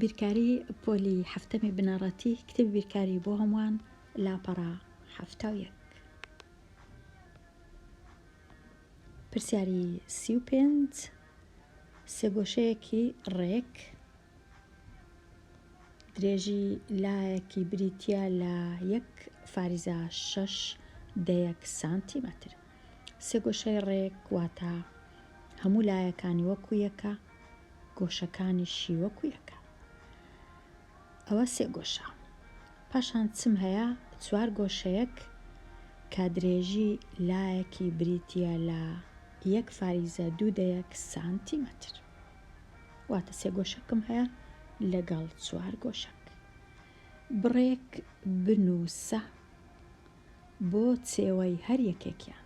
بیرکاری پۆلی حەفتەمی بنەڕەتی کتێبی بیرکاری بۆ هەمووان لاپەڕە 71. پرسیاری 35 سێگۆشەیەکی ڕێک درێژی لایەکی بریتییە لە یەک فاریزە شەش دەیەک سانتیمەتر. سێگۆشەی ڕێک واتە هەموو لایەکانی وەکو یەکە، گۆشەکانیشی وەکو یەکە. ئەوە سێگۆشە. پاشان چم هەیە؟ چوارگۆشەیەک کە درێژی لایەکی بریتییە لە یەک فاریزە دوو دەیەک سانتیمەتر. واتە سێگۆشەکم هەیە لەگەڵ چوارگۆشەک. بڕێک بنووسە بۆ چێوەی هەر یەکێکیان.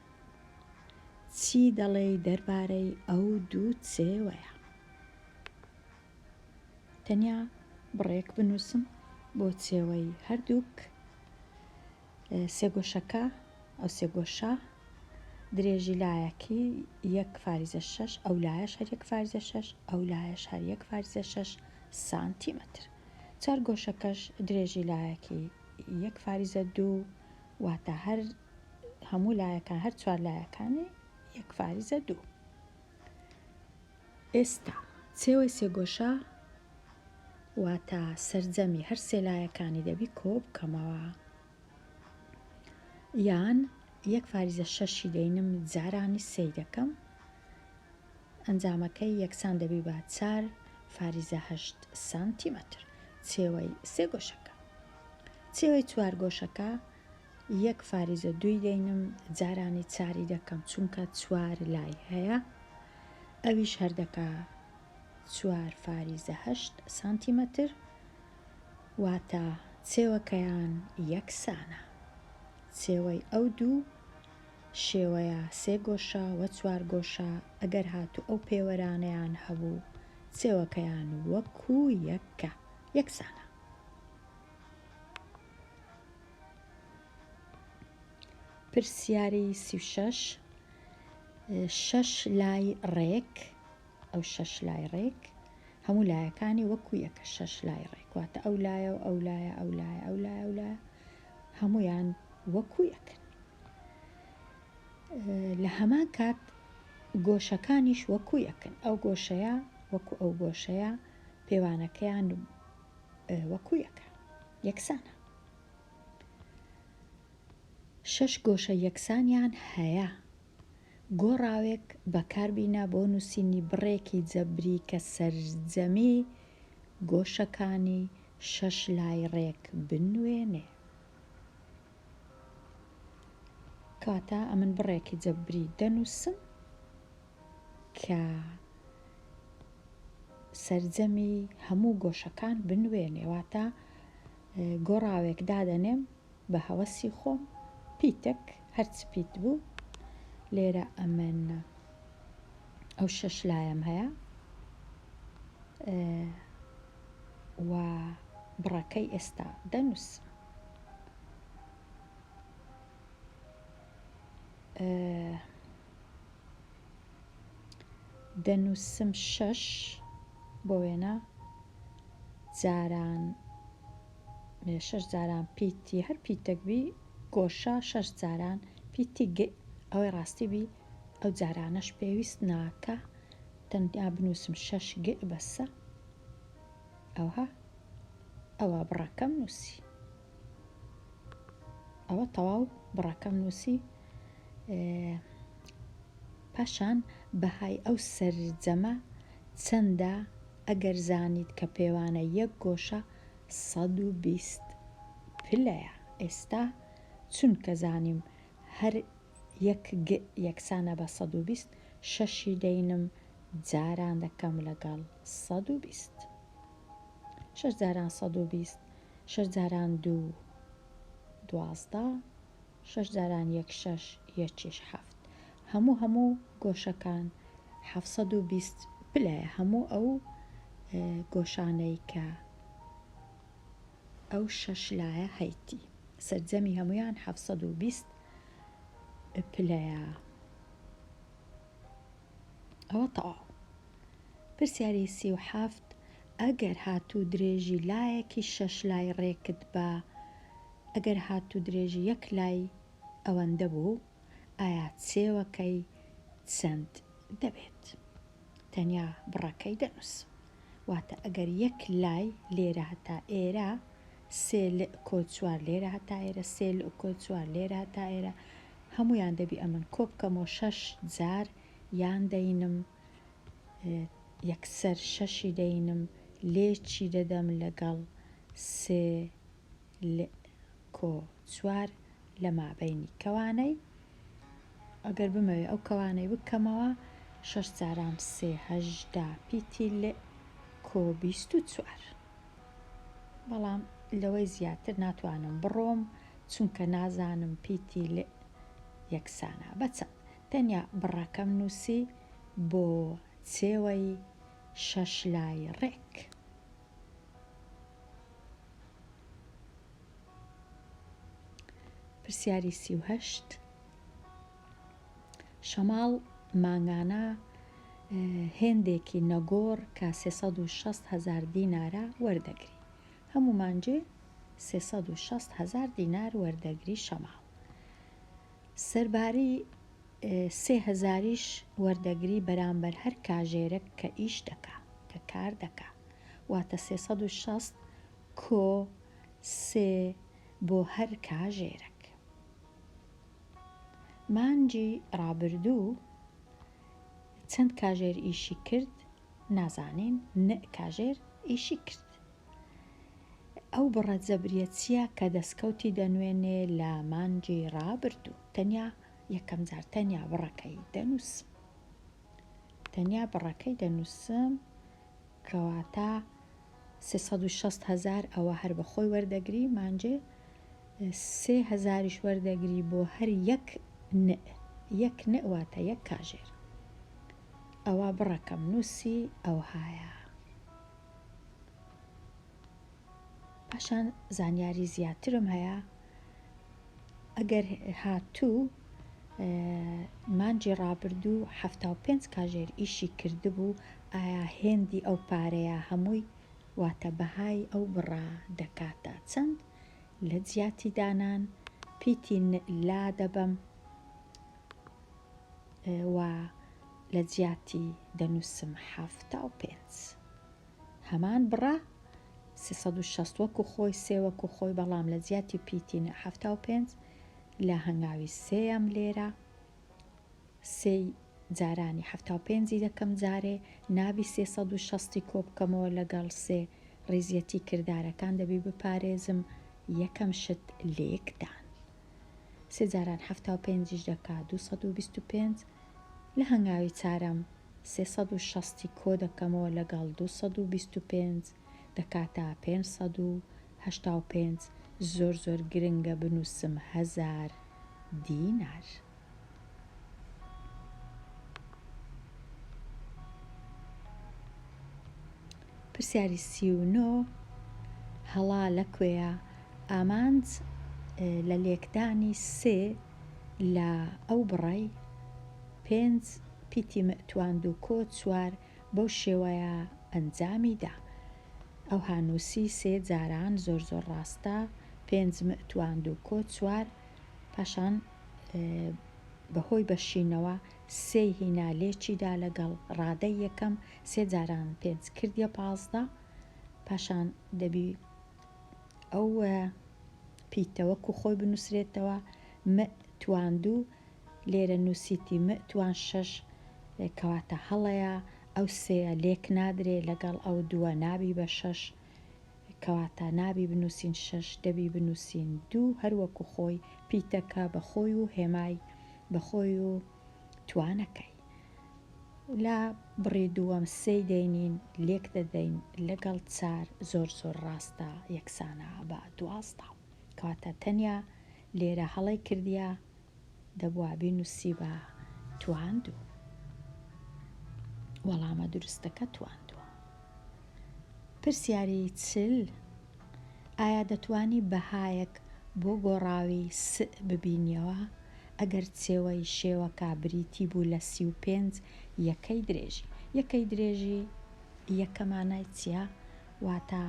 چی دەڵێی دەربارەی ئەو دوو چێوەیە؟ تەنیا بڕێک بنووسم بۆ چێوەی هەردووک سێگۆشەکە، ئەو سێگۆشە درێژی لایەکی یەک فاریزە شەش، ئەو لایەش هەر یەک فاریزە شەش، ئەو لایەش هەر یەک فاریزە شەش سانتیمەتر. چوارگۆشەکەش درێژی لایەکی یەک فاریزە دوو، واتە هەر هەموو لایەکان هەر چوار لایەکانی یەک فاریزە دوو. ئێستا چێوەی سێگۆشە واتە سەرجەمی هەر سێ لایەکانی دەبی کۆ بکەمەوە. یان یەک فاریزە شەشی دەینم جارانی سێی دەکەم ئەنجامەکەی یەکسان دەبی بە چار فاریزە هەشت سانتیمەتر چێوەی سێ گۆشەکە. چێوەی چوار گۆشەکە یەک فاریزە دووی دەینم جارانی چاری دەکەم چونکە چوار لای هەیە ئەویش هەر دەکا چوار فاریزە هەشت سانتیمەتر واتە چێوەکەیان یەکسانە چێوەی ئەو دوو شێوەیە سێ گۆشە وە چوار گۆشە ئەگەر هاتوو ئەو پێوەرانەیان هەبوو چێوەکەیان وەکو یەکە یەکسانە. پرسیاری 36 شەش لای ڕێک ئەو شەش لای ڕێک هەموو لایەکانی وەکو یەکە شەش لای ڕێک واتە ئەو لایە و ئەو لایە ئەو لایە ئەو لایە ئەو لایە هەمویان وەکو یەکن لە هەمان کات گۆشەکانیش وەکو یەکن ئەو گۆشەیە وەکو ئەو گۆشەیە پێوانەکەیان وەکو یەکە یەکسانە شەش گۆشە یەکسانیان هەیە. گۆڕاوێک بەکاربینە بۆ نووسینی بڕێکی جەبری کە سەرجەمی گۆشەکانی شەش لای ڕێک بنوێنێ. کەواتە ئەمن بڕێکی جەبری دەنووسم کە سەرجەمی هەموو گۆشەکان بنوێنێ، واتە گۆڕاوێک دادەنێم بە هەوەسی خۆم پیتەک هەرچ پیت بوو لێرە ئەمن ئەو شەش لایم هەیە و بڕەکەی ئێستا دەنووسم. دەنووسم شەش بۆ وێنە جاران شەش جاران پیتی هەر پیتەک بی گۆشە شەش جاران پیتی گ ئەوەی ڕاستی بی ئەو جارانەش پێویست ناکا تەنیا بنووسم شەش گ بەسە ئەوها ئەوە بڕەکەم نووسی ئەوە تەواو بڕەکەم نووسی پاشان بەهای ئەو سەرجەمە چەندە ئەگەر زانیت کە پێوانە یەک گۆشە 120 پلەیە ئێستا چونکە زانیم هەر یەک گ یەکسانە بە 120 شەشی دەینم جاران دەکەم لەگەڵ 120 شەش جاران 120 شەش جاران دوو 12 شەش جاران یەک شەش یەکیش حەفت هەموو هەموو گۆشەکان 720 پلەیە هەموو ئەو گۆشانەی کە ئەو شەش لایە هەیتی سەرجەمی هەمویان 720 پلەیە ئەوە تەواو پرسیاری 37. ئەگەر هاتوو درێژی لایەکی شەش لای ڕێکت بە ئەگەر هاتوو درێژی یەک لای ئەوەندە بوو ئایا چێوەکەی چەند دەبێت؟ تەنیا بڕەکەی دەنووسم. واتە ئەگەر یەک لای لێرە هەتا ئێرە سێ لء کۆ چوار لێرە هەتا ئێرە سێ لء کۆ چوار لێرە هەتا ئێرە هەموویان دەبی ئەمن کۆ بکەمەوە شەش جار یان دەینم یەکسەر شەشی دەینم لێکی دەدەم لەگەڵ سێ لء کۆ چوار لە مابەینی کەوانەی ئەگەر بمەوێ ئەو کەوانەی بکەمەوە شەش جاران سێ 18 پیتی لء کۆ 24 بەڵام لەوەی زیاتر ناتوانم بڕۆم چونکە نازانم پیتی لء یەکسانە بە چەند تەنیا بڕەکەم نووسی بۆ چێوەی شەش لای ڕێک. پرسیاری 38 شەماڵ مانگانە هێندێکی نەگۆڕ کە 360 هەزار دینارە وەردەگری. هەموو مانگێ 360 هەزار دینار وەردەگری شەماڵ. سەرباری سێ هەزاریش وەردەگری بەرامبەر هەر کاژێرەک کە ئیش دەکا، کە کار دەکا. واتە 360 کۆ سێ بۆ هەر کاژێرەک. مانگی ڕابردوو چەند کاژێر ئیشی کرد نازانین، نء کاژێر ئیشی کرد. ئەو بڕە جەبریە چیە کە دەسکەوتی دەنوێنێ لە مانگی ڕابردوو؟ تەنیا یەکەم جار تەنیا بڕەکەی دەنووسم. تەنیا بڕەکەی دەنووسم کەواتە 360 هەزار ئەوە هەر بە خۆی وەردەگری مانجێ سێ هەزاریش وەردەگری بۆ هەر یەک نء یەک نء واتە یەک کاژێر ئەوە بڕەکەم نووسی ئەوهایە. پاشان زانیاری زیاترم هەیە ئەگەر هاتوو مانگی ڕابردوو 75 کاژێر ئیشی کردبوو ئایا هێندی ئەو پارەیە هەمووی واتە بەهای ئەو بڕە دەکاتە چەند لە جیاتی دانان پیتی لا دەبەم و لە جیاتی دەنووسم 75 هەمان بڕە، 360 وەکو خۆی، سێ وەکو خۆی، بەڵام لە جیاتی پیتی نە 75 لە هەنگاوی سێیەم لێرە سێی جارانی 75 ی دەکەم جارێ، نابی 360 ی کۆ بکەمەوە لەگەڵ سێ، ڕیزیەتی کردارەکان دەبی بپارێزم، یەکەم شت لێکدان. سێ جاران 75 یش دەکا 225، لە هەنگاوی چارەم 360 ی کۆ دەکەمەوە لەگەڵ 225 دەکاتە 585 زۆر زۆر گرنگە بنووسم هەزار دینار. پرسیاری 39 هەڵا لە کوێیە؟ ئامانج لە لێکدانی سێ لە ئەو بڕەی پێنج پیتی مء تواند و کۆ چوار بەو شێوەیە ئەنجامی دا. ئەوها نووسی سێ جاران زۆر زۆر ڕاستە پێنج مء تواند و کۆ چوار پاشان بە هۆی بەشینەوە سێی هینا لێکی دا لەگەڵ ڕادەی یەکەم سێ جاران پێنج کردیە 15 پاشان دەبی ئەو پیتە وەکو خۆی بنووسرێتەوە مء تواندو لێرە نووسیتی مء توان شەش کەواتە هەڵەیە ئەو سێیە لێک نادرێ لەگەڵ ئەو دووە نابی بە شەش کەواتە نابی بنووسین شەش دەبی بنووسین دوو هەر وەکو خۆی پیتەکە بە خۆی و هێمای بە خۆی و توانەکەی لە بڕی دووەم سێی دەینین لێک دەدەین لەگەڵ چار زۆر زۆر ڕاستە یەکسانە بە 12 کەواتە تەنیا لێرە هەڵەی کردیە دەبوا بینووسیبا تواندوو. وەڵامە دروستەکە تواندووە. پرسیاری 40 ئایا دەتوانی بەهایەک بۆ گۆڕاوی س ببینیەوە ئەگەر چێوەی شێوەکە بریتی بوو لە 35 یەکەی درێژی؟ یەکەی درێژی یەکە مانای چییە؟ واتە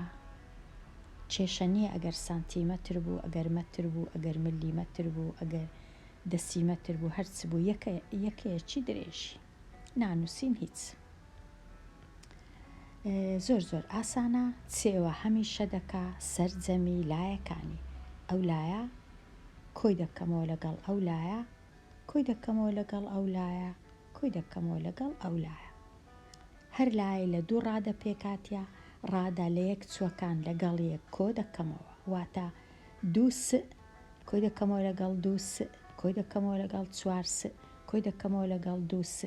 کێشە نییە ئەگەر سانتیمەتر بوو، ئەگەر مەتر بوو، ئەگەر ملیمەتر بوو، ئەگەر دەسیمەتر بوو، هەرچ بوو یەکە یەکەیەکی درێژی. نانووسین هیچ. زۆر زۆر ئاسانە چێوە هەمیشە دەکا سەرجەمی لایەکانی ئەو لایە کۆی دەکەمەوە لەگەڵ ئەو لایە کۆی دەکەمەوە لەگەڵ ئەو لایە کۆی دەکەمەوە لەگەڵ ئەو لایە هەر لایەی لە دوو ڕادە پێکهاتیە ڕادە لە یەک چوەکان لەگەڵ یەک کۆ دەکەمەوە واتە دوو س کۆی دەکەمەوە لەگەڵ دوو س کۆی دەکەمەوە لەگەڵ چوار س کۆی دەکەمەوە لەگەڵ دوو س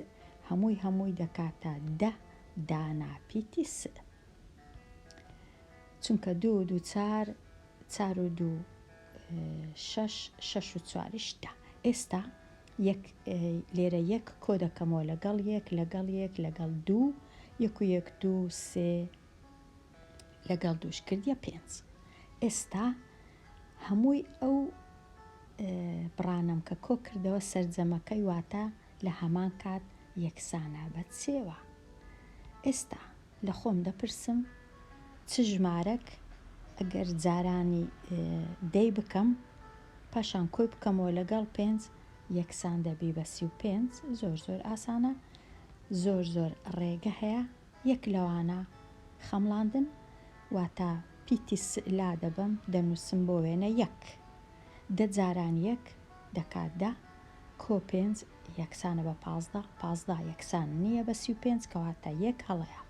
هەمووی هەمووی دەکاتە دە دانا پیتی س چونکە دوو و دوو چار چار و دوو شەش شەش و چواریش دە ئێستا یەک لێرە یەک کۆ دەکەمەوە لەگەڵ یەک لەگەڵ یەک لەگەڵ دوو یەک و یەک دوو سێ لەگەڵ دووش کردیە پێنج ئێستا هەمووی ئەو بڕانەم کە کۆ کردەوە سەرجەمەکەی واتە لە هەمان کات یەکسانە بە چێوە ئێستا لە خۆم دەپرسم چ ژمارەک ئەگەر جارانی دەی بکەم پاشان کۆی بکەمەوە لەگەڵ پێنج یەکسان دەبی بە 35 زۆر زۆر ئاسانە زۆر زۆر ڕێگە هەیە یەک لەوانە خەمڵاندن واتە پیتی س لا دەبەم دەنووسم بۆ وێنە یەک دە جاران یەک دەکات دە کۆ پێنج یەکسانە بە 15 15 یەکسان نییە بە 35 کەواتە یەک هەڵەیە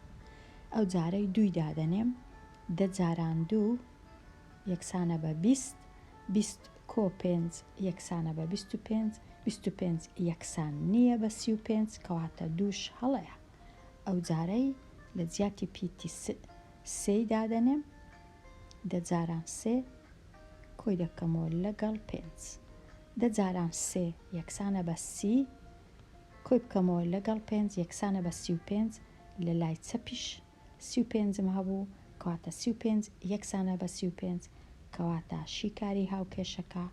ئەو جارەی دووی دادەنێم دە جاران دوو یەکسانە بە 20 20 کۆ پێنج یەکسانە بە 25 25 یەکسان نییە بە 35 کەواتە دووش هەڵەیە ئەو جارەی لە جیاتی پیتی س سێی دادەنێم دە جاران سێ کۆی دەکەمەوە لەگەڵ پێنج دە جاران سێ یەکسانە بە سی کۆی بکەمەوە لەگەڵ پێنج یەکسانە بە 35 لە لای چەپیش 35م هەبوو کەواتە 35 یەکسانە بە 35 کەواتە شیکاری هاوکێشەکە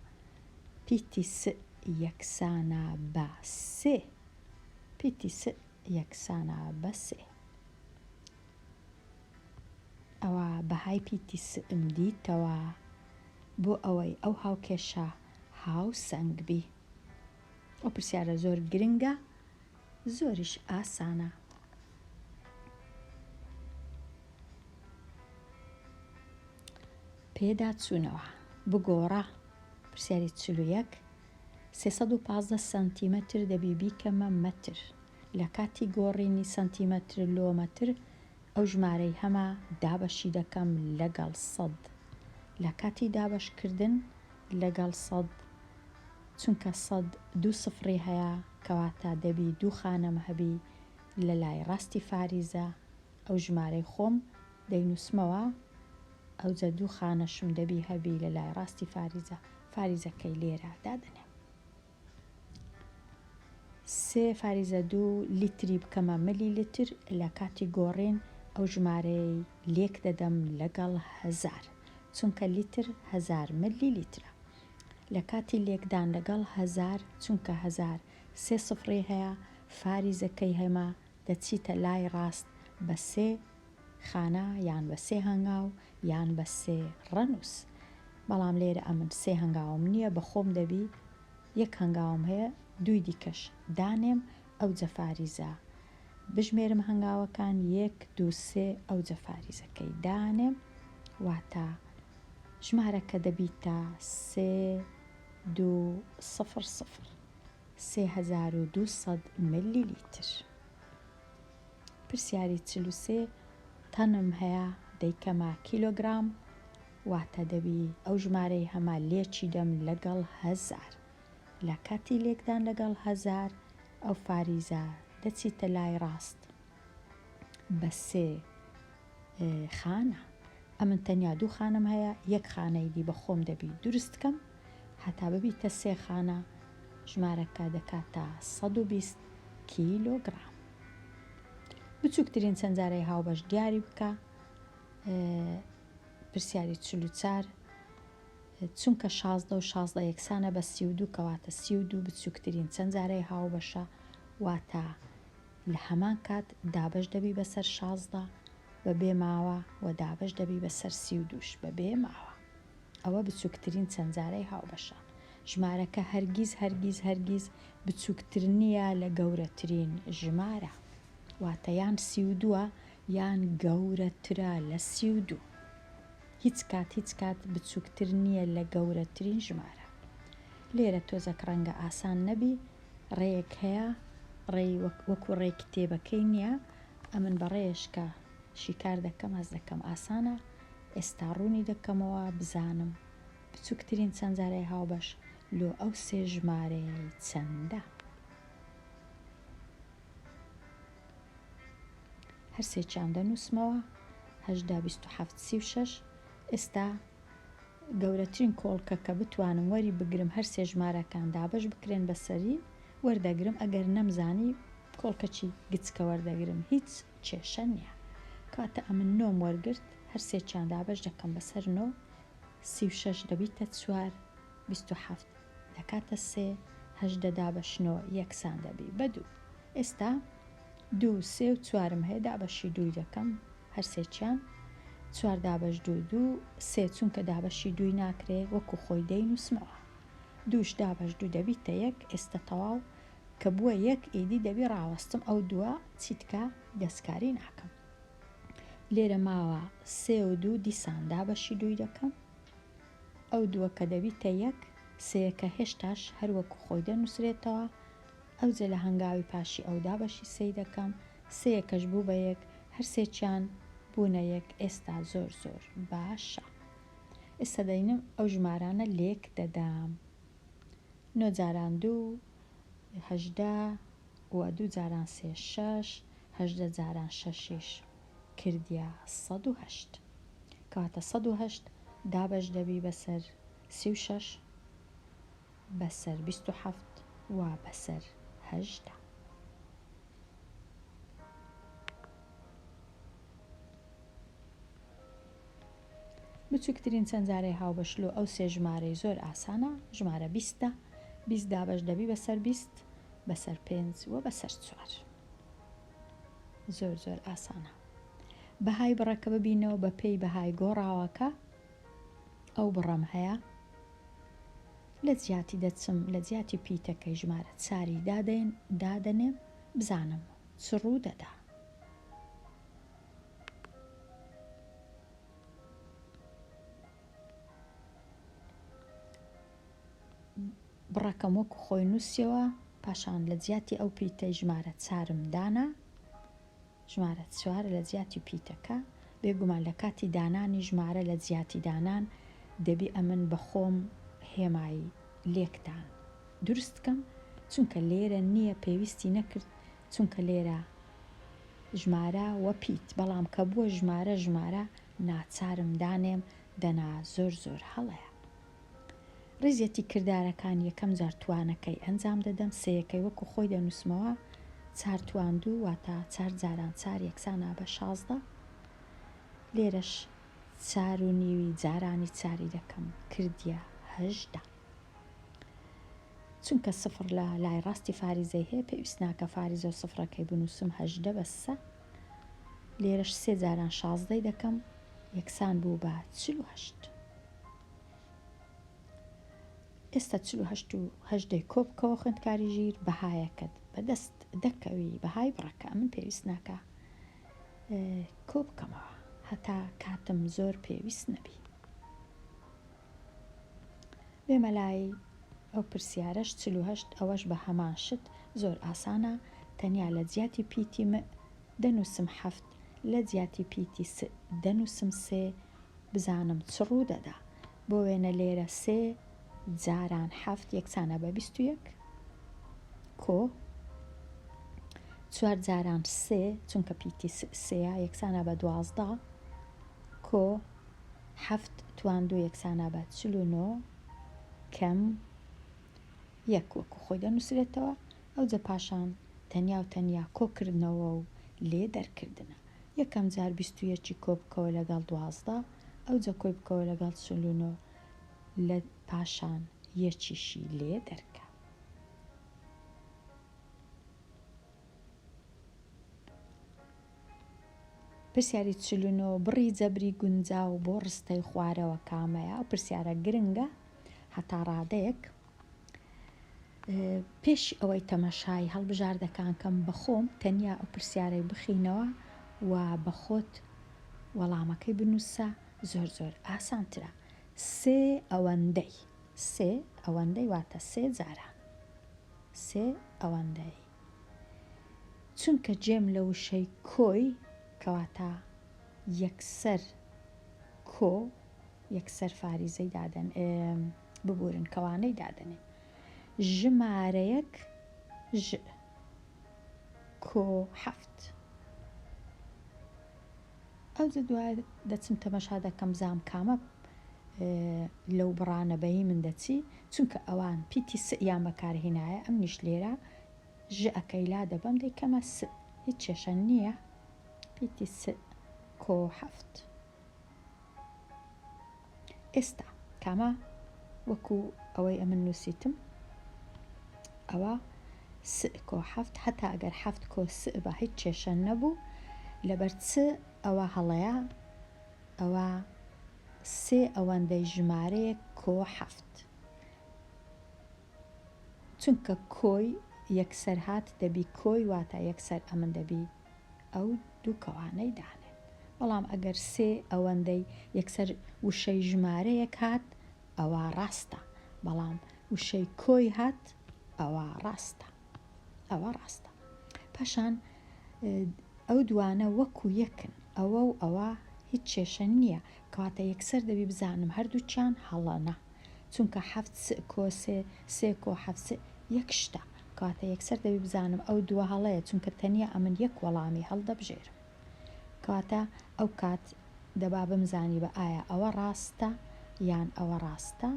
پیتی س یەکسانە بە سێ پیتی س یەکسانە بە سێ. ئەوا بەهای پیتی سم دیتەوە بۆ ئەوەی ئەو هاوکێشە هاوسەنگ بی. ئەو پرسیارە زۆر گرنگە زۆریش ئاسانە. پێداچوونەوە بگۆڕە پرسیاری 41 315 سانتیمەتر دەبی بیکەمە مەتر لە کاتی گۆڕینی سانتیمەتر لۆ مەتر ئەو ژمارەی هەمە دابەشی دەکەم لەگەڵ سەد لە کاتی دابەش کردن لەگەڵ سەد چونکە سەد دوو سفڕی هەیە کەواتە دەبی دوو خانەم هەبی لە لای ڕاستی فاریزە ئەو ژمارەی خۆم دەینوسمەوە ئەوجە دوو خانەشم دەبی هەبی لە لای ڕاستی فاریزە فاریزەکەی لێرە دادەنێم. سێ فاریزە دوو لیتری بکەمە ملی لتر لە کاتی گۆڕین ئەو ژمارەیەی لێک دەدەم لەگەڵ هەزار چونکە لیتر هەزار ملی لیترە لە کاتی لێکدان لەگەڵ هەزار چونکە هەزار سێ سفڕی هەیە فاریزەکەی هەمە دەچیتە لای ڕاست بە سێ خانە یان بە سێ هەنگاو یان بە سێ ڕەنووس بەڵام لێرە ئەمن سێ هەنگاوم نییە بە خۆم دەبی یەک هەنگاوم هەیە دووی دیکەش دانێم ئەوجە فاریزە بژمێرم هەنگاوەکان یەک دوو سێ ئەوجە فاریزەکەی دانێم واتە ژمارەکە دەبیتە سێ دوو سفر سفر 3200 ملی لیتر. پرسیاری 43 تەنم هەیە دەیکەمە کیلۆگرام واتە دەبی ئەو ژمارەی هەمە لێکی دەم لەگەڵ هەزار لە کاتی لێکدان لەگەڵ هەزار ئەو فاریزە دەچیتە لای ڕاست بە سێ خانە ئەمن تەنیا دوو خانەم هەیە یەک خانەی دی بە خۆم دەبی دروست کەم هەتا ببیتە سێ خانە ژمارەکە دەکاتە 120 کیلۆگرام. بچووکترین چەند جارەی هاوبەش دیاری بکە پرسیاری 44 چونکە 16 و 16 یەکسانە بە 32 کەواتە 32 بچووکترین چەند جارەی هاوبەشە واتە لە هەمان کات دابەش دەبی بەسەر 16. بە بێ ماوە و دابەش دەبی بەسەر 32ش بە بێ ماوە. ئەوە بچووکترین چەندجارەی هاوبەشە. ژمارەکە هەرگیز هەرگیز هەرگیز بچووکتر نییە لە گەورەترین ژمارە. واتە یان 32ە یان گەورەترە لە 32. هیچ کات هیچ کات بچووکتر نییە لە گەورەترین ژمارە. لێرە تۆزەک ڕەنگە ئاسان نەبی، ڕێیەک هەیە، ڕێی وەکو ڕێی کتێبەکەی نییە، ئەمن بە ڕێیەش کە شیکار دەکەم هەست دەکەم ئاسانە، ئێستا ڕوونی دەکەمەوە بزانم بچووکترین چەندجارەی هاوبەش لۆ ئەو سێ ژمارەیەی چەندە. هەرسێکیان دەنووسمەوە، 18، 27، 36، ئێستا گەورەترین کۆڵکە کە بتوانم وەری بگرم هەر سێ ژمارەکان دابەش بکرێن بەسەری وەردەگرم ئەگەر نەمزانی کۆڵکەچی گچکە وەردەگرم هیچ کێشە نیە کەواتە ئەمن نۆم وەرگرت هەر سێکیان دابەش دەکەم بەسەر نۆ 36 دەبیتە چوار 27 دەکاتە سێ 18 دابەش نۆ یەکسان دەبی بە دوو ئێستا دوو سێ و چوارم هەیە دابەشی دووی دەکەم هەرسێکیان چوار دابەش دوو دوو سێ چونکە دابەشی دووی ناکرێ وەکو خۆی دەینوسمەوە دووش دابەش دوو دەبیتە یەک ئێستە تەواو کە بووە یەک ئیدی دەبی ڕاوەستم ئەو دووە چیتکە دەستکاری ناکەم لێرە ماوە سێ و دوو دیسان دابەشی دووی دەکەم ئەو دووە کە دەبیتە یەک سێیەکە هێشتاش هەر وەکو خۆی دەنووسرێتەوە ئەوجە لە هەنگاوی پاشی ئەو دابەشی سێی دەکەم سێیەکەش بوو بە یەک هەرسێکیان بوونە یەک ئێستا زۆر زۆر باشە ئێستا دەینم ئەو ژمارانە لێک دەدەم نۆ جاران دوو 18 و دوو جاران سێ شەش 18 جاران شەشیش کردیا 108 کەواتە 108 دابەش دەبی بەسەر 36 بەسەر 27 و بەسەر 18. بچووکترین چەندجارەی هاوبەش لۆ ئەو سێ ژمارەی زۆر ئاسانە، ژمارە بیستە، 20 دابەش دەبی بەسەر 20، بەسەر پێنج و بەسەر چوار. زۆر زۆر ئاسانە. بەهای بڕەکە ببینەوە بە پێی بەهای گۆڕاوەکە ئەو بڕەم هەیە لە جیاتی دەچم لە جیاتی پیتەکەی ژمارە چاری دادەین دادەنێم بزانم چ ڕوو دەدا. بڕەکەم وەکو خۆی نووسیەوە پاشان لە جیاتی ئەو پیتەی ژمارە چارم دانا ژمارە چوار لە جیاتی پیتەکە بێگومان لە کاتی دانانی ژمارە لە جیاتی دانان دەبی ئەمن بە خۆم هێمای لێکدان دروست کەم چونکە لێرە نییە پێویستی نەکرد چونکە لێرە ژمارە وە پیت بەڵام کە بووە ژمارە ژمارە ناچارم دانێم دەنا زۆر زۆر هەڵەیە. ڕیزیەتی کردارەکان یەکەم جار توانەکەی ئەنجام دەدەم سێیەکەی وەکو خۆی دەنووسمەوە چار توان دوو واتە چار جاران چار یەکسانە بە 16 لێرەش چار و نیوی جارانی چاری دەکەم کردیە 18 چونکە سفر لە لای ڕاستی فاریزەی هەیە پێویست ناکە فاریزە و سفرەکەی بنووسم 18 بەسە لێرەش سێ جاران شازدەی دەکەم یەکسان بوو بە 48 ئێستا 48 و هەژدەی کۆ بکەوە خوێندکاری ژیر بەهایەکەت بەدەست دەکەوی بەهای بڕەکە من پێویست ناکە کۆ بکەمەوە هەتا کاتم زۆر پێویست نەبی بێمە لای ئەو پرسیارەش 48 ئەوەش بە هەمان شت زۆر ئاسانە تەنیا لە جیاتی پیتی م دەنووسم حەفت لە جیاتی پیتی س دەنووسم سێ بزانم چ ڕوو دەدا بۆ وێنە لێرە سێ جاران حەفت یەکسانە بە 21 کۆ چوار جاران سێ چونکە پیتی سێە یەکسانە بە دوازدە کۆ حەفت توان دوو یەکسانە بە 49 کەم یەک وەکو خۆی دەنووسرێتەوە ئەوجە پاشان تەنیا و تەنیا کۆکردنەوە و لێ دەرکردنە یەکەم جار 21ی کۆ بکەوە لەگەڵ دوازدە ئەوجە کۆی بکەوە لەگەڵ 49 لە پاشان یەکیشی لێ دەرکە. پرسیاری 49 بڕی جەبری گونجاو بۆ ڕستەی خوارەوە کامەیە؟ ئەو پرسیارە گرنگە هەتا ڕادەیەک. پێش ئەوەی تەمەشای هەڵبژاردەکان کەم بەخۆم تەنیا ئەو پرسیارەی بخینەوە و بەخۆت وەڵامەکەی بنووسە زۆر زۆر ئاسانترە. سێ ئەوەندەی سێ ئەوەندەی واتە سێ جاران سێ ئەوەندەی چونکە جێم لە وشەی کۆی کەواتە یەکسەر کۆ یەکسەر فاریزەی دادەن ببورن کەوانەی دادەنێن ژمارەیەک ژ کۆ حەفت. ئەوجە دوای دەچم تەمەشا دەکەم بزانم کامە لەو بڕانە بەیی من دەچی چونکە ئەوان پیتی س یان بەکارهینایە ئەمنیش لێرە ژ ەکەی لا دەبەم دەیکەمە س هیچ کێشە نییە پیتی س کۆ حەفت. ئێستا کامە وەکو ئەوەی ئەمن نووسیتم ئەوە س کۆ حەفت هەتا ئەگەر حەفت کۆ س بە هیچ کێشە نەبوو لەبەر چ ئەوە هەڵەیە ئەوە سێ ئەوەندەی ژمارەیەک کۆ حەفت چونکە کۆی یەکسەر هات دەبی کۆی واتە یەکسەر ئەمن دەبی ئەو دوو کەوانەی دانێن بەڵام ئەگەر سێ ئەوەندەی یەکسەر وشەی ژمارەیەک هات ئەوا ڕاستە بەڵام وشەی کۆی هات ئەوا ڕاستە ئەوە ڕاستە پاشان ئەو دوانە وەکو یەکن ئەوە و ئەوە هیچ کێشە نییە کەواتە یەکسەر دەبی بزانم هەردووکیان هەڵەنە چونکە حەفت س کۆ سێ، سێ کۆ حەفت س یەک شتە، کەواتە یەکسەر دەبی بزانم ئەو دووە هەڵەیە چونکە تەنیا ئەمن یەک وەڵامی هەڵدەبژێرم. کەواتە ئەو کات دەبا بمزانیبا ئایا ئەوە ڕاستە یان ئەوە ڕاستە؟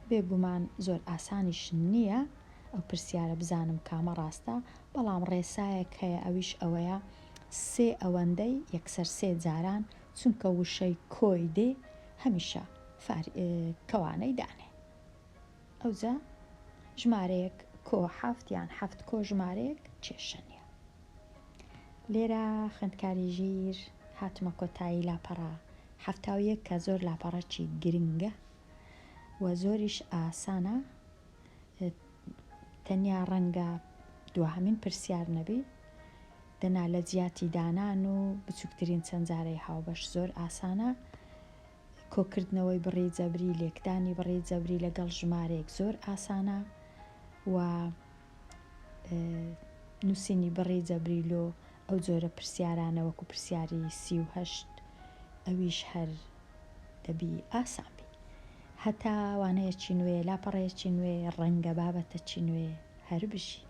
بێگومان زۆر ئاسانیش نییە ئەو پرسیارە بزانم کامە ڕاستە، بەڵام ڕێسایەک هەیە ئەویش ئەوەیە سێ ئەوەندەی یەکسەر سێ جاران چونکە وشەی کۆی دێ هەمیشە فار کەوانەی دانێ ئەوجا ژمارەیەک کۆ حەفت یان حەفت کۆ ژمارەیەک کێشە نیە. لێرە خوێندکاری ژیر هاتمە کۆتایی لاپەڕە 71 کە زۆر لاپەڕەکی گرنگە و زۆریش ئاسانە تەنیا ڕەنگە دواهەمین پرسیار نەبی دەنا لە جیاتی دانان و بچووکترین چەند جارەی هاوبەش زۆر ئاسانە کۆکردنەوەی بڕی جەبری، لێکدانی بڕی جەبری لەگەڵ ژمارەیەک زۆر ئاسانە و نووسینی بڕی جەبری لۆ ئەو جۆرە پرسیارانە وەکو پرسیاری 38 ئەویش هەر دەبی ئاسان بی. هەتا وانەیەکی نوێ، لاپەڕەیەکی نوێ، ڕەنگە بابەتەکی نوێ، هەر بژی.